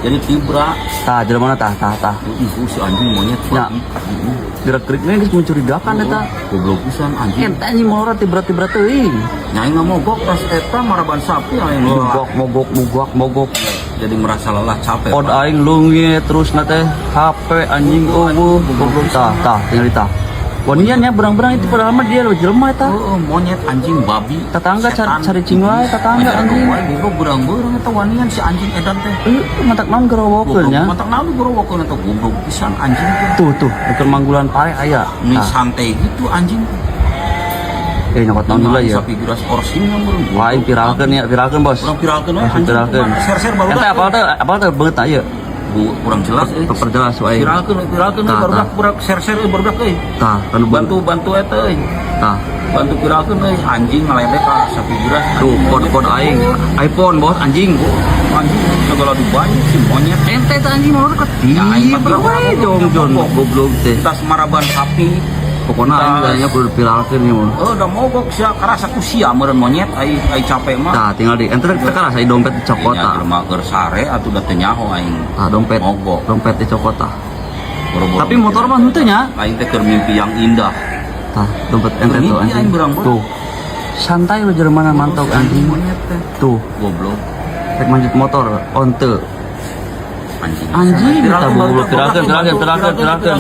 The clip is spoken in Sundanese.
Jadi tibra. Tah, jelema tah tah tah. Ih, si anjing monyet Ya. babi. Gerak-geriknya geus mencurigakan eta. Goblok pisan anjing. Ente anjing molor tibra-tibra teuing. Nya aing mogok tas eta maraban sapi aing lelah. Mogok mogok mogok mogok. Jadi merasa lelah capek. Kod aing leungit terus na teh HP anjing euweuh goblok tah tah tinggal tah. Wanian ya berang-berang itu padahal mah dia jelema eta. Oh, monyet anjing babi. Tetangga cari Setan. cari cing wae tetangga Ngajar anjing. wae, goblok berang-berang eta wanian si anjing edan teh. Eh, matak naon gerawokeun nya. Matak naon gorowokeun eta goblok pisan anjing teh. Tuh tuh, bukan manggulan pare aya. Ini Tah, santai gitu anjing. eh nyokot naon heula ya. Sapi geras orsin yang meureun. Wah, aing viralkeun ya, viralkeun bos. Urang viralkeun we Langsung anjing. viralkeun. Share-share baru. Ente apal teh beungeut ieu. Bu, kurang jelas euy. Perjelas wae. Viralkeun, viralkeun Tah, barudak tah. Budak share-share euy barudak euy. Tah, kan Bantu bantu eta euy. Tah. Bantu viralkeun euy anjing ngaledek ka sapi geras. Tuh, kode-kode aing. iPhone bos anjing. Anjing segala dibanyak si monyet. Ente teh anjing molor ke Ya, aing mah tibra we jongjon goblok teh. Tas maraban sapi. Pokoknya aing kayaknya kudu viralkeun ieu mah. Oh, udah mogok sia karasa ku sia meureun monyet ai ai capek mah. Tah, tinggal di ente teh karasa dompet dicokot Nya tah. Jelema keur sare atuh da teu nyaho aing. Tah, dompet. Mogok. Dompet dicokot tah. Boro-boro. Tapi motor mah henteu nya. Aing teh keur mimpi yang indah. Tah, dompet ente tuh Mimpi anjing. aing berang-berang. Tuh. Santai we jelema mantau anjing. Monyet teh. Tuh, Goblok rek manjut motor onte. anjing. Anjing, Viralkeun, kita barudak, viralkeun, viralkeun, bantu, viralkeun, viralkeun.